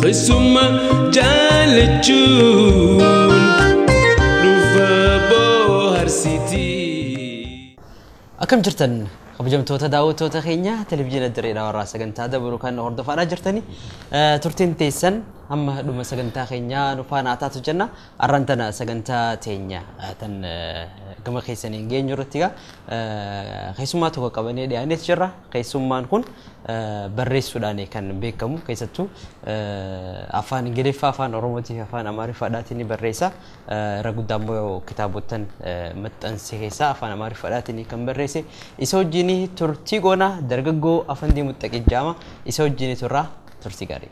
Keessummaa jaalachuun dhufa bohaarsitii. Akkam jirtan kabajamtoota daawwattoota keenya televizyiina Dirree Daawwarraa sagantaa dabru kan hordofaadhaa jirtani. Turtiin teessan hamma dhuma sagantaa keenyaa nu faana haa taatu jenna. Arraan tana sagantaa teenya tan gama keessaniin geenyu irratti egaa keessummaa tokko qabannee dhiyaanneet jirra. Keessummaan kun barreessuudhaan kan beekamu keessattuu afaan Ingiliffaa, afaan Oromootii fi afaan Amaariffaadhaatiin ni barreessa. Irra guddaa immoo kitaabotan maxxanse keessaa afaan Amaariffaadhaatiin kan barreesse. Isa wajjin turtii goona dargaggoo Afandii Muxxaqii jedhama. Isa wajjin turraa turtii gaarii.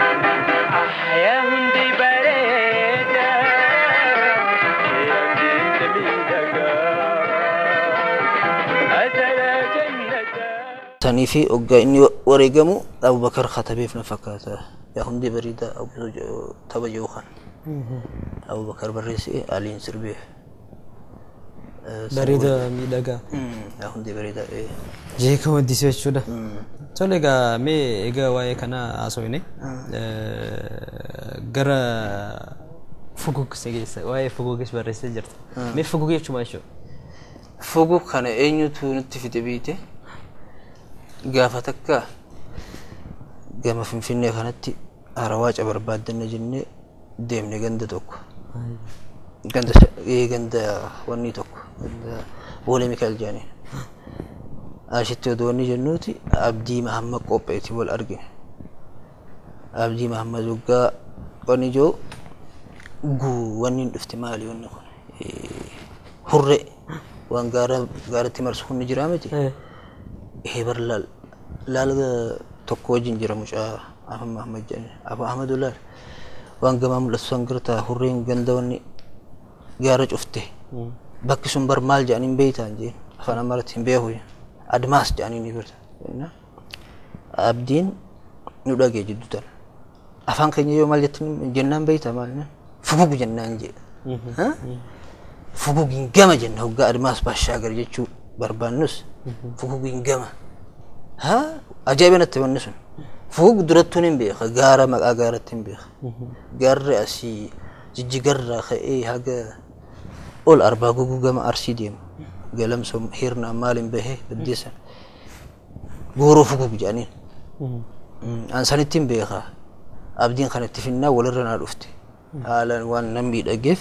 Ahyaa hundi bareeda, hundi miidhagaa, ajala jannata. Sanii fi hoggaa inni wareegamu Abubakar katabeef na fakkaata. Yaa hundi bareedaa tapha jiru kan. Abubakar barreesse Aliin sirbeef. Bareeda miidhagaa. Yaa hundi bareedaa. Jeeka waddisee jechuudha. Tole egaa mee egaa waa'ee kanaa haasofne gara fugug si geessa waa'ee fugugis barreessitee jirta. Mee fugug jechuun maal jechuudha? Fugug kana eenyutu nutti fide beekte? Gaafa takka gama Finfinnee kanatti harawaaca barbaaddanna jennee deemne ganda tokko. Ganda ganda wanni tokko ganda Boolee Mikaa'el jedhaniin. Ashitti odoo wanni jennuuti Abdii Mahammad qopheeti wal argine. Abdii Mahammad waggaa wanni jiru guu wanni hin dhufte maali wanni kun hurree waan gaara gaaratti marsu kun ni jira miti. Bar laal laal tokko wajjin jira mucaa Afaan Mahammad jedhani. Abu Ahmadu laal waan gamaa mul'atu san gartaa hurreen ganda wanni gaara cufte. Bakki sun bar maal jedhanii hin beektan jeen afaan Amaaraatti hin beeku admaas jedhanii ni birta. Abdiin nu dhagee jidduu tana. Afaan keenya yoo maal jettan jennaan beektaa maal fugug jennaan jee. Fugug hin gama jenna hoggaa admaas baashaagar jechuu barbaannus fugug hin gama. Ajaa'iba natti wanni sun. Fugug durattuun hin beeka gaara maqaa gaaratti hin beeka. Gaarri asii jijjigarraa ka'ee haga ol arbaa guguu gama arsii deemu. Galamsa hirna maaliin bahee baddeessan. Gooroo fugug jedhaniin. An sanitti hin beeka. Abdiin kan itti finnaa walirra naa dhufte. Haalaan waan nan miidhageef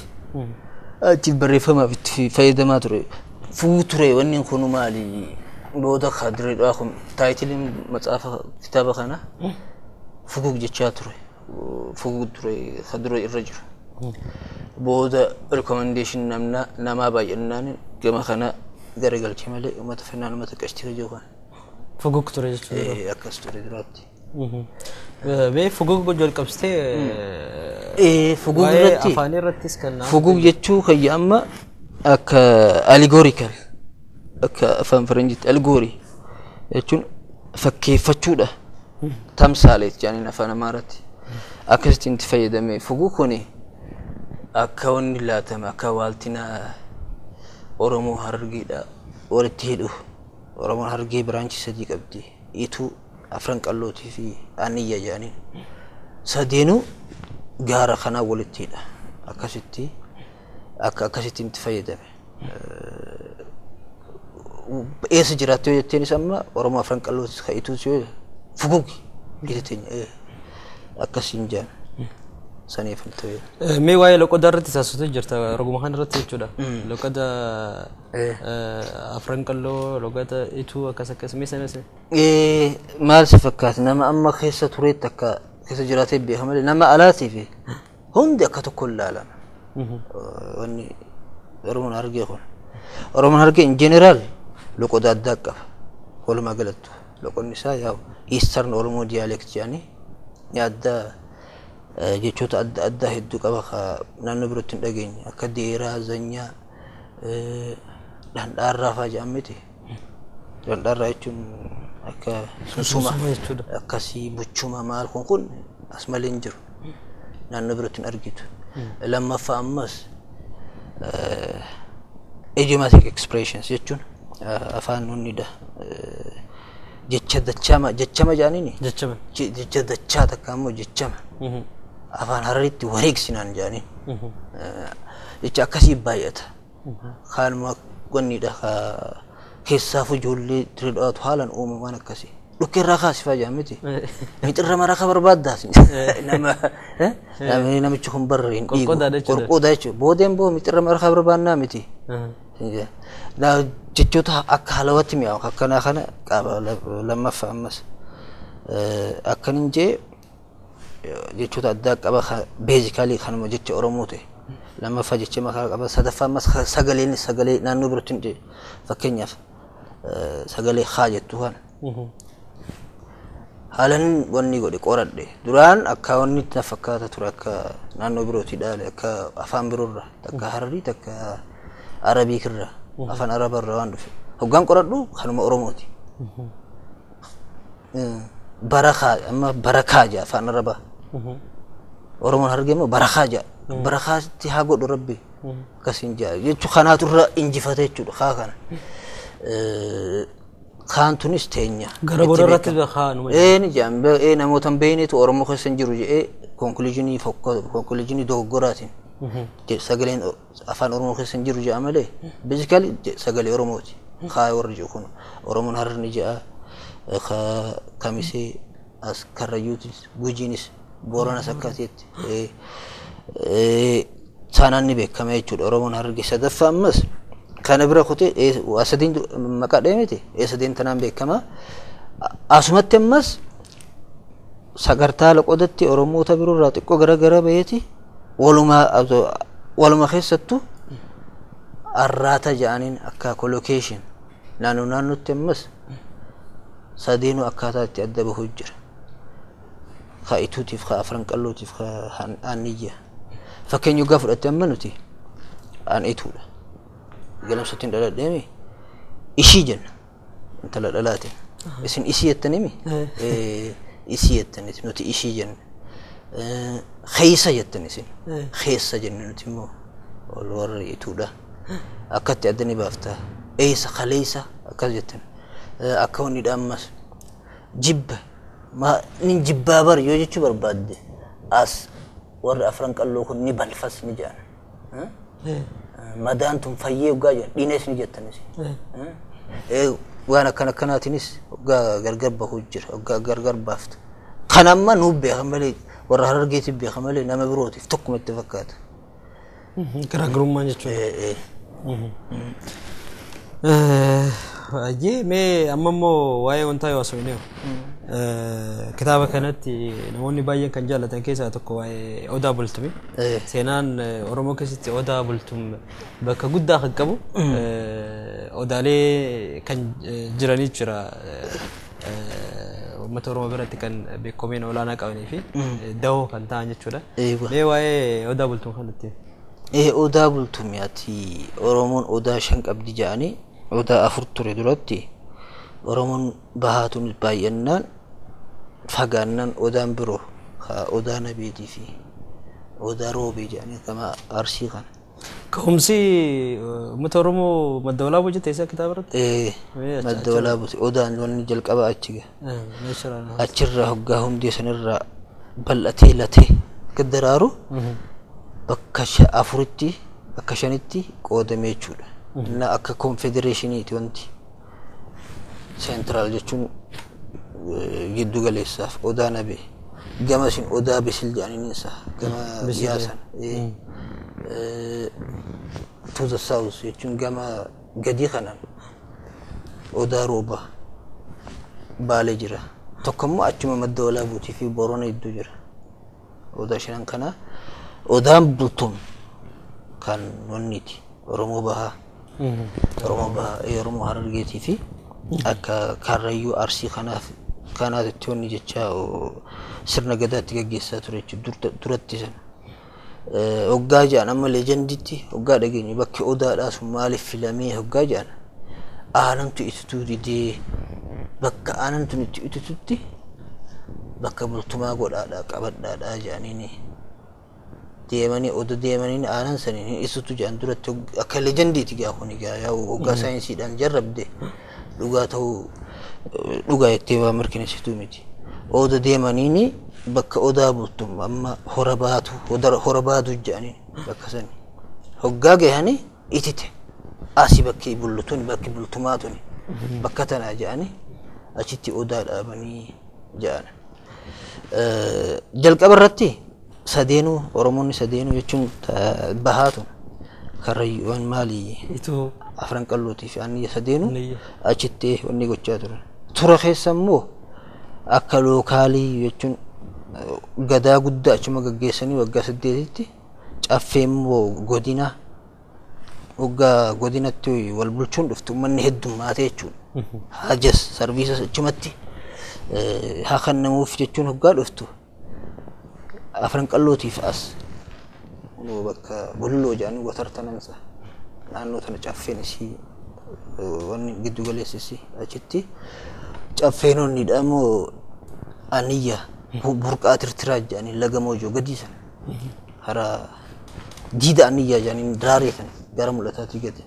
achi barreeffamaaf itti fayyadamaa ture. Fugug ture wanni kun maali? Booda kadireedhaa kun taayitiliin matsaafa kitaaba kana fugug jechaa ture. Fugug ture kadure irra jiru. Booda recommendation namna namaa baay'inaan gama kana garagalche malee uummata finnaan uummata qashtii jiru kana. Fugug ture jechuudha. Akkas ture duraatti. Mee fugug jalqabsitee Fugug waa'ee irratti afaanii irrattis kan fugug jechuu kayya amma akka allegorical akka afaan faranjiitti allegory jechuun fakkeeffachuudha. Tamsaaleet jedhaniin afaan Amaaraatti. Akkasitti itti fayyadame fugug kuni akka wanni laatame akka waaltina Oromoo Harargeedha walitti hidhu. Oromoon Harargee biraanchii sadii qabdi. Ituu afran qallootii fi aaniyya jedhaniin. Sadeenuu gaara kanaa walitti hidha. Akkasitti akka akkasitti itti fayyadame. Eessa jiraatte yoo jetteenis amma Oromoo afran qallootis ka ituus yoo fugugi biyya teenya akkasiin jedhan saniif hin ta'e. Mee waa'ee loqodaa irratti taasisuu jirta roguma kana irratti jechuudha. Loqoda afran qalloo loqoda ituu akkas akkas mee sanas. Maal si fakkaata nama amma keessa tureetti akka keessa jiraatee beeka malee nama alaatii fi hundi akka tokko ilaalama. Wanni Oromoon Harargee kun. Oromoon Harargee in general loqoda addaa qaba. Walumaa galattu loqonni isaa yaa'u Eastern Oromoo dialect jedhanii ni addaa jechoota adda addaa hedduu qaba ka naannoo birootti hin dhageenye akka deeraa, zanyaa, dhandhaarraa fa'aa jedhan miti. Dhandhaarraa jechuun Akka sunsuma akkasii buchuma maal kun as malee hin jiru. Naannoo biratti hin argitu. Lammaffaa ammas idiomatic expressions jechuun afaan nunnidha. Jecha dachama jechama jedhaniini. Jechama. Jecha dachaa takka ammoo jechama. Afaan Hararitti wareegsinaan jedhaniin. Jecha akkasii baay'ata. Kaanuma wannidha keessaaf ijoollee dirree dhawaatu haalaan uumamaan akkasii. Dhukkee irraa kaasifaa jedhan miti. Mixirra maraqa barbaaddaas. Nama namichi kun barra hin dhiigu. Qorqoodaa jechuudha. Boodeen boo mixirra maraqa barbaannaa miti. Jechoota akka halawatti mi'aawu akkanaa kana qaba lammaffaa ammas. Akkanin jee jechoota addaa qaba beezikaalii kanuma jecha Oromoo ta'e. Lammaffaa jecha makaa qaba sadaffaa ammas sagaleen sagalee naannoo birootti hin fakkeenyaaf sagalee haa jettu kana. Haalan wanni godhe qoradhe duraan akka wanni na fakkaata ture akka naannoo birootti dhaale akka afaan biroorra takka Hararii takka Arabiikirra afaan Arabarra waan dhufe hoggaan qoradhu kanuma Oromooti. Barakaa amma barakaa jedha afaan Arabaa. Oromoon hargee immoo barakaa jedha. Barakaatti haa godhu Rabbi akkasiin jedha jechuun kanaatu irra injifate jechuudha haa kana. Kaan tunis teenya. Gara booda irratti kaanuma. Ni jedhan namoota hin beeknetu Oromoo keessa hin jiru jedhee konkuluuzinii dogoggoraatiin. Sagaleen afaan Oromoo keessa hin jiru jedha malee beezikaalii sagalee Oromooti. Kaa warri jiru kun Oromoon Harar ni jedha Kamisee as Karrayyuutis Gujiinis Booranas akkasitti. Saanaan ni beekama jechuudha Oromoon Harargee sadaffaa ammas kana bira kutee sadiin maqaa dheemiti sadeen tanaan beekama. Asumatti ammas sagartaa loqodatti Oromoota biroorraa xiqqoo garagara baheeti waluma keessattuu arraata jedhaniin akka collocation naannoo naannootti ammas sadeenuu akkaataa itti adda bahuu jira. Ka ituutiif ka afran qallootiif ka aaniyya. Fakkeenya hoggaa fudhatte amma nuti aan ituudha. Galamsattiin dhaladheemi ishii jenna intala dhalaatiin. Isin isii jettanimi isii jettaniti nuti ishii jenna. Keessa jettan isin keessa jenna nuti immoo ol warri ituudha. Akkatti adda ni baafta. Eessa kaleessa akkas jettan. Akka wanni ammas jibba ni jibbaa bar yoo jechuu barbaadde as warri afran qalloo kun ni balfas ni jedhan. Madaan tun fayyee hoggaa jedhan dhiinees ni jettanis. Waan akkana akkanaatiinis hoggaa gargar bahuu jira hoggaa gargar baaftu. Kan amma nuuf beekan malee warra Harargeetiif beekan malee nama birootiif tokkuma itti fakkaata. Garaagarummaan jechuudha. Baay'ee mee amma immoo waa'ee wantaa yoo haasofne kitaaba kanatti namoonni baay'een kan jaallatan keessaa tokko waa'ee Odaa Bultumi. Seenaan Oromoo keessatti Odaa Bultum bakka guddaa kan qabu odaalee kan jiranii jira. Uummata Oromoo biratti kan beekomeen olaanaa qabanii fi dahoo kan ta'an jechuudha. Mee waa'ee Odaa Bultum kanatti. Odaa Bultumi ati Oromoon odaa 5 qabdi jedhanii odaa 4 ture duratti Oromoon bahaatuun baay'annaan fagaannaan odaan biroo odaa Nabeetii fi odaa Roobee jedhanii kama Arsii kana. Ka'umsi uummata Oromoo madda walaaboo jette isa kitaaba irratti? Madda walaabooti. Odaan wanni jalqaba achi gaha. Achirraa hoggaa hundee sanirraa bal'atee latee gad daraaru bakka 4tti bakka 5tti qoodame jechuudha. Na akka konfedereeshiniiti wanti. Seentiraal jechuun giddu galeessaaf odaa Nabee gama isin odaa Bisil jedhaniin isaa gama yaasan. To the south jechuun gama gadii kanaan odaa Rooba Baalee jira. Tokko immoo achuma madda walaabuutii fi Boorana gidduu jira. Odaa 5 kana Odaan Bultum kan wanniiti Oromoo Bahaa. Oromoo Bahaa Oromoo Harargeetii fi akka Karrayyuu Arsii kanaaf kanaatitti wanni jecha sirna gadaatti gaggeessaa ture jechuudha duratti sana. Hoggaa jedhan amma leejenditti hoggaa dhageenyu bakki odaadhaa sun maaliif filamee hoggaa jedhan aanantu itituu didee Bakka aanan tun itti ititutti bakka bultumaa godhaadhaa qabadhaadhaa jedhaniini deemanii odoo deemaniin aanan saniin hin isutu jedhan duratti akka lejendiiti gaa kuni gaa yaa hoggaa saayinsiidhaan jarrabde dhugaa ta'uu dhugaa jettee waa mirkaneessituu miti. Odoo deemaniini bakka odaa bultum amma hora baatu hora baatu jedhaniin bakka sani hoggaa gahanii itite asii bakki bullu tuni bakki bultumaa tuni bakka tanaa jedhanii achitti odaa dhaabanii jedhan. Jalqaba irratti sadeenuu Oromoonni sadeenuu jechuun bahaa tun Karrayyuuwwan maali Ituu Afran Qallootii fi Anniyya sadeenuu Anniyya. Achitti wanni gochaa turan. Tura keessa immoo akka lookaalii jechuun gadaa guddaa achuma gaggeessanii waggaa 8tti caffee immoo godina waggaa godinatti wal bulchuun dhuftu uummanni heddummaatee jechuudha. Hajas sarviisas achumatti haa kennamuuf jechuun hoggaa dhuftu Afran Qallootiif as kunoo bakka Bulloo jedhanii watartanansa naannoo tana caffeen isii wanni giddu galeessi isii achitti caffeen onnidha immoo Aniyya burqaa tirtiraa jedhanii laga Moojoo gadii sana hara diida Aniyyaa jedhanii diraaree sana gara mul'ataatii gadi.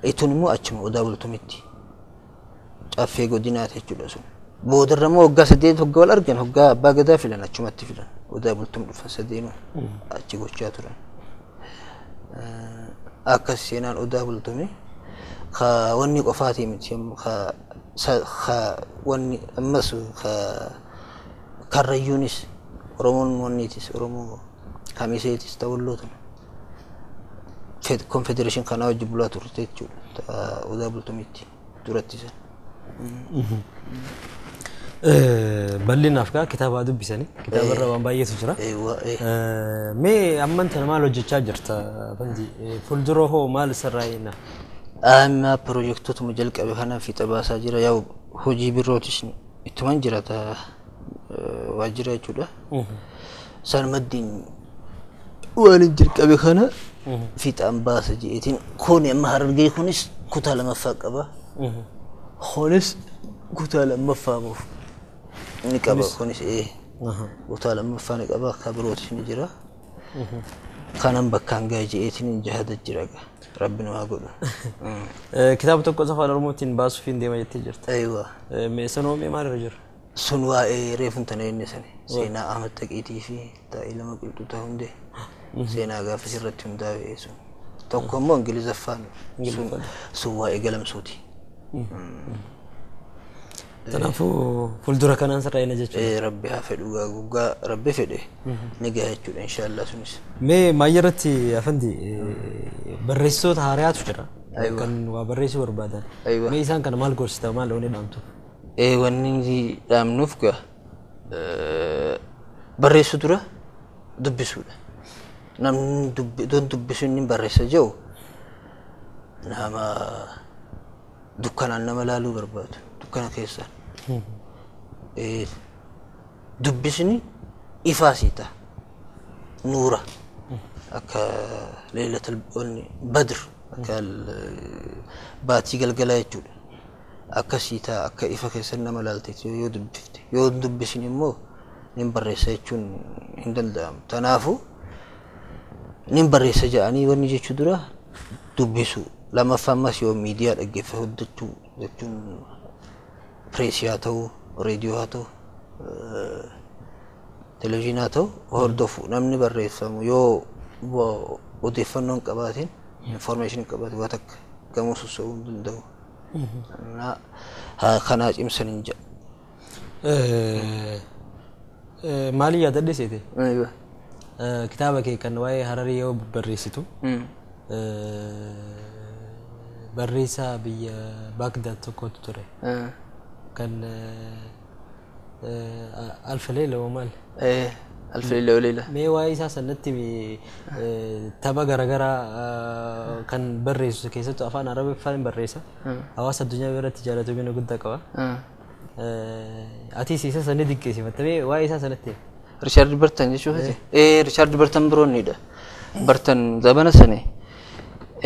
Ituun immoo achuma Odaa Bultumitti caffee godinaati jechuudha sun. Boodarra immoo waggaa 8 hoggaa wal argan hoggaa abbaa gadaa filan achumatti filan. Odaa Bultum dhufan sadeenuu achi gochaa turan. Akkas seenaan Odaa Bultumii ka wanni qofaatii miti ka ka wanni ammas ka Karrayyuunis Oromoon wanniitis Oromoo Kamiseetis ta'ulloo tun konfedereeshin kanaa wajji bulaa turte jechuudha Odaa Bultumiitti duratti san. Bal'inaaf gaa kitaaba dubbisanii kitaaba irra waan baay'eetu jira. Mee amman tana maal hojjechaa jirta Fandii? Fuuldura hoo maal sirraa eegna? Amma piroojektotuma jalqabe kana fiixa baasaa jira. Yaa'u hojii birootis ittuman jira waajjira jechuudha. San maddiin waan hin jalqabe kana fiixaan baasa jeetiin kuni amma Harargee kunis kutaa 2ffaa qaba. Kunis kutaa 2ffaa muuf ni qaba kunis kutaa 2ffaa ni qaba akka birootis ni jira. Kanan bakkaan gahe jeetiin jahada jira gaa. Rabbi nu haa godhu. Kitaaba tokko afaan Oromootiin baasuuf hin deema jettee jirta. Aywa. Mee sanoo mee maalirra jira? Sun waa'ee reefuun tana inni sani. Seenaa Ahmad Taqiitii fi taa'ii lama qilxuutaa hundee. Seenaa gaafas irratti hundaa'e sun. Tokko immoo Ingilizaffaan sun waa'ee galamsuuti. Kanaafuu fuuldura kanaan sirraa eegna jechuudha. Rabbi haa fedhu gaa guggaa Rabbi fedhe ni gaha jechuudha inshaallah sunis. Mee maayya irratti afandi barreessitoota haaraatu jira. Kan waa barreessuu barbaadan. Mee isaan kana maal gorsita maal wanni dhaamtu? Wanni dhaamnuuf gaa barreessuu dura dubbisuudha. Namni don dubbisu inni barreessa jiru nama dukkanaan nama laaluu barbaadu dukkana keessaan. Dubbisni ifaa sii ta'a. Nuura akka leelatul badr akka baatii galgalaa jechuudha. Akkasii ta'a akka ifa keessan nama laalteetti yoo dubbifte yoo dubbisin immoo nin barreessa jechuun hin danda'amu. Kanaafuu nin barreessa jedhanii wanni jechuu dura dubbisu. Lammaffaa ammas yoo miidiyaa dhaggeeffatu hojjechuu jechuun pireesii haa ta'u, reediyoo haa ta'u, televezyiinii haa ta'u hordofu namni barreeffamu yoo odeeffannoo hin qabaatin information hin qabaatin waa takka gamoo sossoo'uu hin danda'u. Kanaa cimsan hin jedhu. Maaliin yaadadhe seete? Kitaaba kee kan waa'ee Hararii yoo barreessitu barreessaa biyya Baagdaad tokkotu ture. Kan Alfa Leela moo maal? Alfa Leela Leela. Mee waa'ee isaa sanatti tapha garaagaraa kan barreessu keessattuu afaan Arabiffaan barreessa. Hawaasa addunyaa biratti jaalatamina guddaa qaba. Atis isa sanni dinqisiifatta mee waa'ee isaa sanatti? Richaard Bartan jechuudha. Richaard Bartan biroonnidha. Bartan zabana sani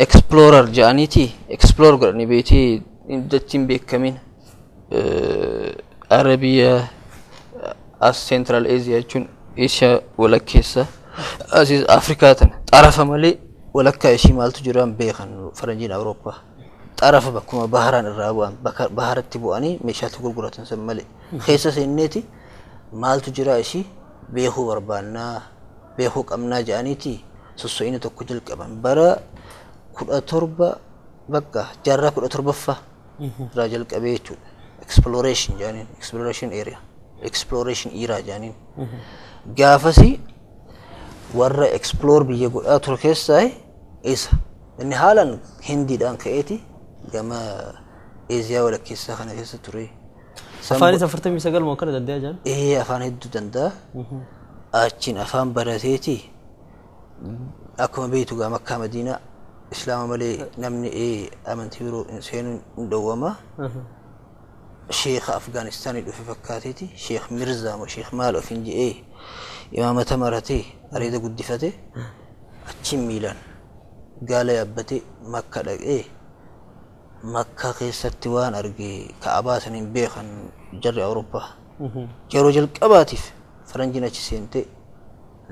explorer jedhaniiti explore godhanii beetii dachiin beekamin Arabiyaa as Central Asia jechuun Eeshiyaa walakkeessa asis Afrikaa tana xarafa malee walakkaa ishii maaltu jira hin beekan faranjiin Awurooppaa. Xarafa bakkuma baharaan irraa bu'an bakka baharatti bu'anii meeshaatti gurguratan san malee keessa seenneeti maaltu jira ishii beekuu barbaannaa beekuu qabnaa jedhaniiti sosso'ina tokko jalqaban bara 17 bakka jaarraa 17ffaa irraa jalqabee jechuudha. Exploration jedhaniin exploration area exploration era jedhaniin gaafasi warra explore biyya godhaa ture keessaa isa inni haalaan Hindiidhaan ka'eeti gama Eeziyaa walakkeessaa kana keessa ture. Afaanis 49 moo akkana danda'a jaan? Ee afaan hedduu danda'a. Achiin afaan barateeti akkuma beektu gaa Makkaa Madiinaa Islaama malee namni amantii biroo hin seenuun hin dhowwama. Sheekha Afgaanistaanii dhufe fakkaateeti Sheekh Mirzaa moo Sheekh maal ofiin je'ee imaamata maratee areeda guddifate achiin miilaan gaala yaabbatee Makka dhaqee Makka keessatti waan arge Ka'abaa san hin beekan jarri Awurooppaa. Yeroo jalqabaatiif faranjiin achi seentee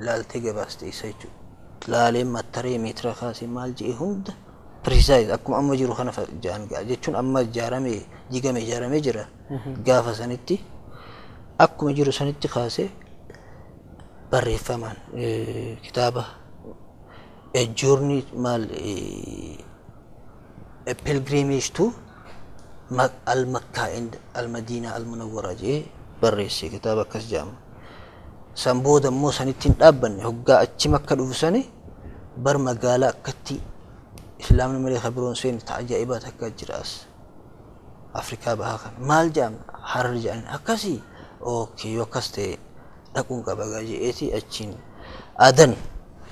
laaltee gabaaste isa jechuudha. Laaleen mattaree meetira kaasee maal je'e hunda precise akkuma amma jiru kana ja'an ga'a jechuun amma ijaaramee jigame ijaaramee jira gaafa sanitti akkuma jiru sanitti kaasee barreeffamaan kitaaba A Journey maal A Pilgrimage to Al-Makkah and Al-Madina Al-Munawwara jedhee barreesse kitaaba akkas jedhama. San booda immoo sanitti hin dhaabbanne hoggaa achi Makka dhufu sani bar magaalaa akkatti islaamni malee kan biroon seenne ta ajaa'ibaa takka jira as Afrikaa bahaa kana maal jedhama Harar jedhaniin akkasii okay yoo akkas ta'e dhaquun qaba gaa jedheeti achiin Adan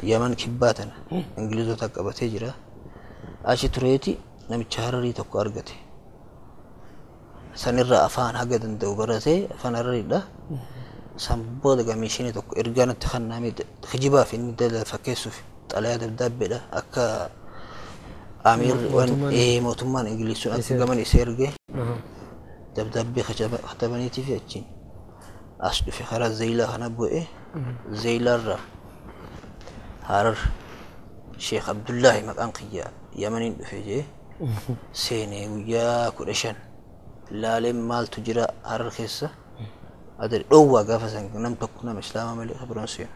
Yaman kibbaa tana Ingilizoota qabatee jira achi tureeti namicha Hararii tokko argate sanirraa afaan haga danda'u baratee afaan Harariidha. San booda gaa meeshiin tokko ergaa natti kenname kijibaaf inni dala fakkeessuuf xalayaa dabdaabbeedha akka Amir mootummaan Ingiliz sun akka gaman isa ergee dabdaabbee katabaniitii fi achiin as dhufe karaa Zeeyilaa kana bu'ee Zeeyilaarraa Harar Sheekh Abdullaahi maqaan kiyya Yamaniin dhufe jee seenee guyyaa 15 laaleen maaltu jira Harar keessa adari dhoowwaa gaafa san nam tokko nama Islaamaa malee biroon seenu.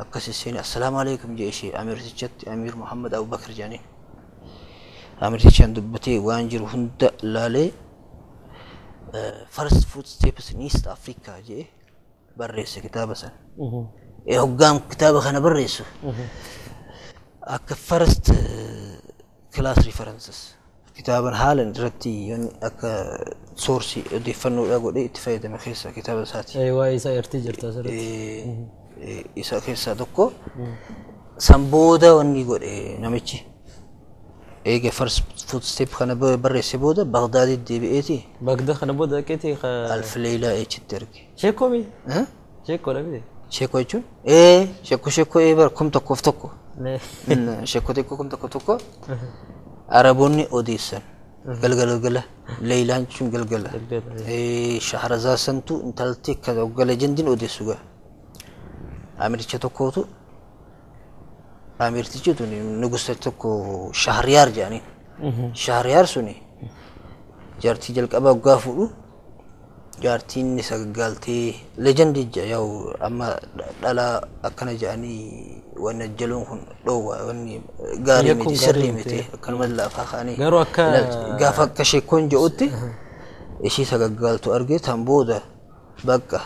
Akkasi seenee assalaamu alaikum jee ishee Amirtichatti Amir Muhammad Abubakar jedhaniin. Amirtichaan dubbatee waan jiru hunda laalee First Footsteps in East Africa jee barreesse kitaaba sana. Hoggaan kitaaba kana barreessu akka first class references kitaaban haalan irratti akka soorsii odeeffannoodhaa godhee itti fayyadame keessaa kitaaba isaati. Waa'ee isaa eertee jirta asirratti. Isa keessaa tokko san booda wanni godhe namichi eega first footstep kana barreesse booda Bagdaaditti deebi'eeti. Bagdaa kana booda dhaqeeti Alf Leylaa eechitti erge. Sheekoo mi? Sheekoo dha miti? Sheekoo jechuun sheekoo sheekoo bara 1001. Sheekoo xiqqoo 1001 Araboonni odeessan galgala galgala Leeylaan jechuun galgala. Shahrazaa santu intalti akka galgala jendiin odeessu gaa. Amiricha tokkootu Amirtichi tuni nugusa tokko Shahriyaar jedhaniin. Shahriyaar suni jaartii jalqabaa hoggaa fuudhu jaartiin isa gaggaaltee leejendii jira yaa'u amma dhalaa akkana jedhanii wanni ajjaluun kun dhoowwa wanni gaarii miti sirrii miti akkanuma lafaa kaanii Garuu akka gaafa akka sheekkoon jedhutti ishii isa gaggaaltu argee tan booda bakka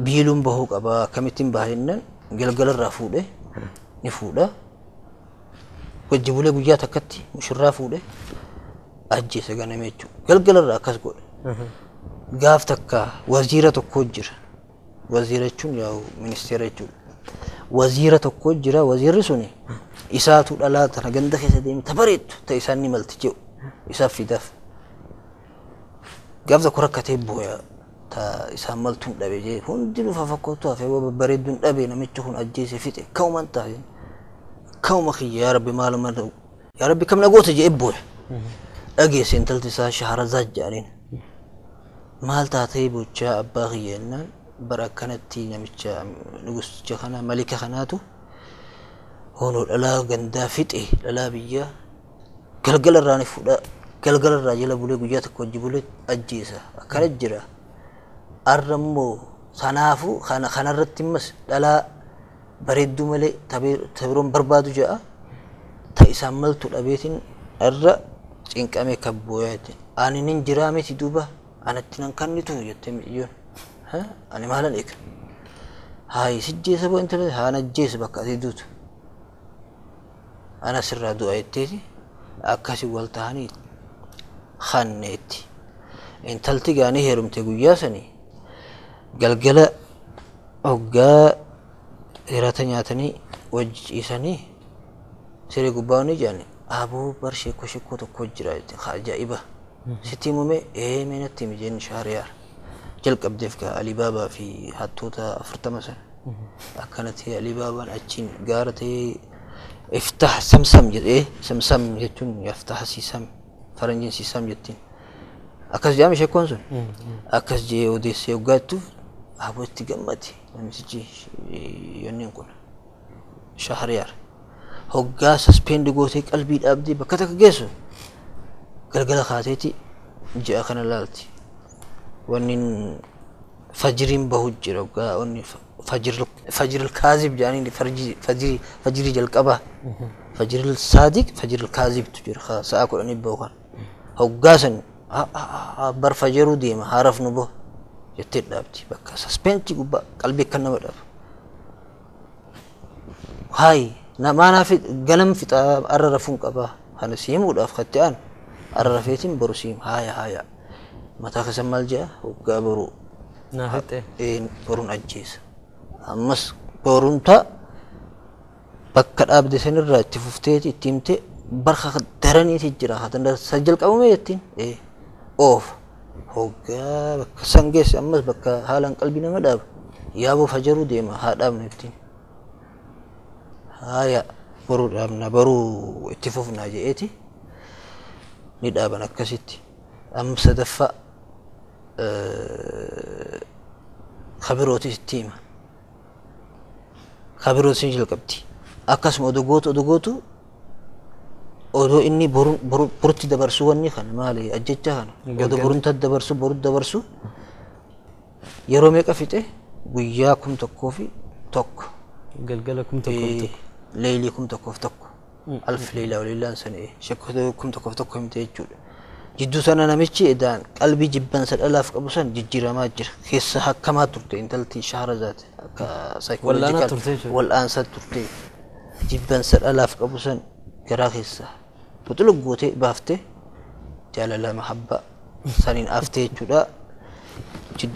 biiluun bahuu qaba akkamittiin baha jennaan galgalarraa fuudhee ni fuudha. Wajji bulee guyyaa takkatti mushurraa fuudhee ajjeese ganame jechuudha. Galgalarraa akkas godhe. Gaaf takka waziira tokko jira. Waziira jechuun yaa'u ministeera jechuudha. Waziira tokko jira. Waziirri suni isaatu dhalaa tana ganda keessa deeme ta bareeddu ta isaan ni malti jedhu isaaf fidaaf. Gaaf tokko rakkatee booya ta isaan maltuun dhabe jee hundinuu fafakkootu hafee babbareedduun dhabe namichi kun ajjeese fixe ka'uman ta'a. Ka'uma kiyya yaa Rabbi maaluma yaa Rabbi kam na goota jee booya. Dhageesse intalti isaa Shaharazaad jedhaniin. Maal taatee bochaa abbaa kiyya jennaan bara akkanatti namicha nugusicha kana malika kanaatu hoonoo dhalaa gandaa fixe dhalaa biyyaa galgala irraa ni fuudha galgala irraa jala bulee guyyaa tokko wajji bulee ajjeesa akkana jira. Arra immoo kanaafuu kanarratti immas dhalaa bareedduu malee tabiroon barbaadu jedha ta isaan maltu dhabeetiin irra cinqamee kabbooyaa jetteen. Ani nin jiraa miti duuba anatti nan kannitu jettee miciyyoon. Ani maalan eega? Haayi sijjeessa boo intala haa najjeessa bakka ati duutu. Ana sirraa du'a jetteeti akkasi wal ta'anii kanneetti. Intalti gaanii heerumte guyyaa sanii galgala hoggaa hirata nyaatanii wajji ciisanii siree gubbaa ni jedhan aboo bar sheekoo sheekoo tokko jira jette ajaa'iba sitti himume ee mee natti himi jeen shaariyaar jalqabdeef gaa Alibaabaa fi hattoota 40 sana akkana ta'e Alibaabaan achiin gaara ta'ee iftah samsam jedhee samsam jechuun yaftah siisam faranjiin siisam jettiin akkas jedhame sheekkoon sun akkas jee odeessee hoggaattuuf aboo itti gammade namtichi yonniin kun Shahriyaar hoggaa saspendi gootee qalbii dhaabdee bakka takka geessu galgala kaateeti ji'a kana laalti wanni fajiriin bahu jira hoggaa wanni fajiril kaazib jedhanii fajirii jalqabaa fajiril saadiq fajiril kaazibtu jira sa'a 10 bahu kan hoggaa san bar fajaruu deema haaraf nu bahu jettee dhaabdi bakka saspeentii gubbaa qalbii akkan nama dhaabu. Hayi maanaaf ganam fixaa arra rafuun qabaa kana siimuudhaaf katti aanu arra rafeetiin boru siim haaya haaya mataa keessa maal jedha hoggaa boruu Naa fixee. Boruun ajjeesa ammas boruun ta'a bakka dhaabde sanirraa itti fufteeti itti himte barka daraniiti jira haa san jalqabame jettiin oofa hoggaa bakka san geesse ammas bakka haalaan qalbii nama dhaaba yaaboo fajaruu deema haa dhaabnu jettiin haaya boruu dhaabna boruu itti fufnaa je'eeti ni dhaaban akkasitti amma sadaffaa kabirootis itti hima kabirootis ni jalqabdi akkasuma odoo gootu odoo gootu odoo inni borutti dabarsu wanni kana maali ajjecha kana odoo borunta dabarsu borutti dabarsu yeroo meeqa fixe guyyaa 1001 galgala 1001 leelii 1001 alf leelaa waliilaan sana sheekota 1001 himte jechuudha. Jidduu sana namichi edaan qalbii jibbansa dhalaaf qabu san jijjiiramaa jira keessa hakkamaa turte intalti Shahrazaat akka Wal'aanaa turte jechuudha. Wal'aansaa turte jibbansa dhalaaf qabu san garaa keessa buxulu gootee baaftee jaalala mahabbaa saniin aftee jechuudha.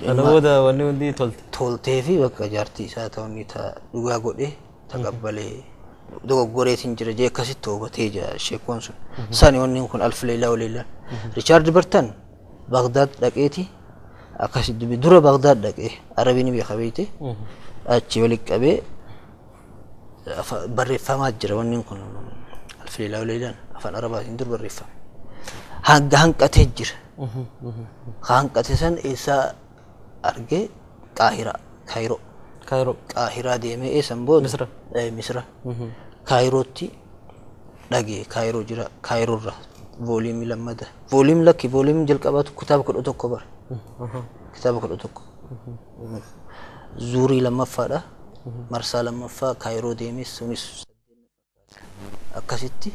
Kana booda wanni hundi tolte. Toltee fi bakka jaartii isaa ta'uun dhugaa godhee taqabbalee dogoggoreetiin jira jee akkasitti hubatee jira sheekkoon sun. Sani wanni kun alf leelaa waliilaan. Richaard Bartan Bagdaad dhaqeeti akkasitti dubbi dura Bagdaad dhaqee Arabiin beeka beekte achi walitti qabee barreeffamaa jira wanni kun alf leelaa waliilaan afaan Arabaatiin dur barreeffame. Hanga hanqatee jira. Hanqate san eessaa argee Qaahiraa Kaayiroo. Kaayiroo. Qaahiraa deemee eessan booda Misra. Misra. Kaayirootti dhagee Kaayiroo jira Kaayiroorra vooliimii lammata vooliim lakki vooliimii jalqabaatu kitaaba 11 bara kitaaba 11 zuurii lammaffaadha marsaa lammaffaa Kaayiroo deemee sunis akkasitti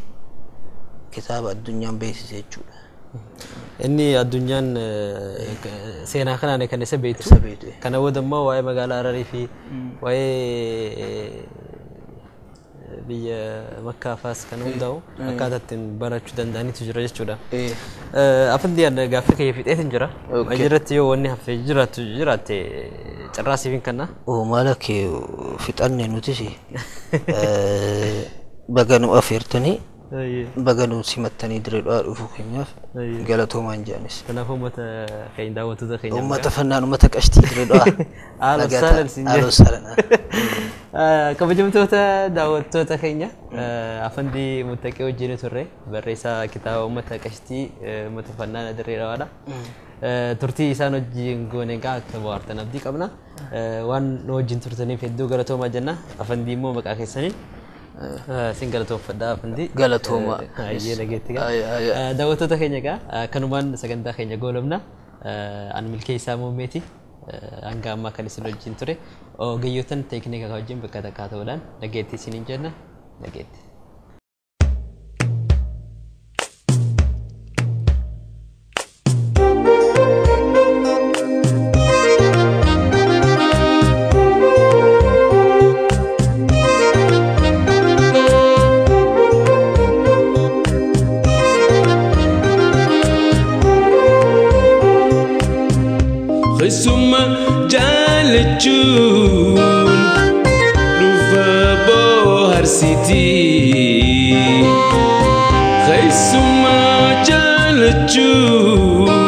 kitaaba addunyaan beeksise jechuudha. Inni addunyaan seenaa kanaan kan isa beektu. Isa beektu. Kana booda immoo waa'ee magaalaa Hararii fi waa'ee biyya Makkaa faas kan hundaa'u akkaataa ittiin barachuu danda'anitu jira jechuudha. Afandi gaaffii kiyya fixeetiin jira. Achirratti yoo wanni hafe jiraatu jiraatte carraa siif hin kenna. Oo maala kee fixanne nutis baga nu afeertanii Baga nu simattanii Dirree Dhawaa dhufuu keenyaaf galatoomaan jedhanis. Kanaaf uummata keenya, daawwattoota keenya. Uummata fannaan, uummata qashtii Dirree Dhawaa. Ahlan sahlan siin jedhe. Ahlan sahlan. Kabajamtoota daawwattoota keenya, Afandii Muttaqee wajjin turre, barreessaa kitaaba uummata qashtii, uummata fannaan Dirree Dhawaadha. Turtii isaan wajjin goone egaa akka bohaartan abdii qabna. Waan nu wajjin turtaniif hedduu galatoomaa jenna. Afandii immoo maqaa keessaniin sin galatoomfadha, Afandii. Galatooma. Ayyee, nageetti gaa. Daawwattoota keenya egaa kanumaan sagantaa keenya goolabna. Ani Milkeessaa Muummeeti. Hanga ammaa kan isin wajjin ture ogeeyyotan teeknikaa wajjin bakka takkaa ta'uudhaan nageetti isiniin jenna, nageetti. Keessuma jaalachuun dhufa bohaarsitii. Keessuma jaalachuun.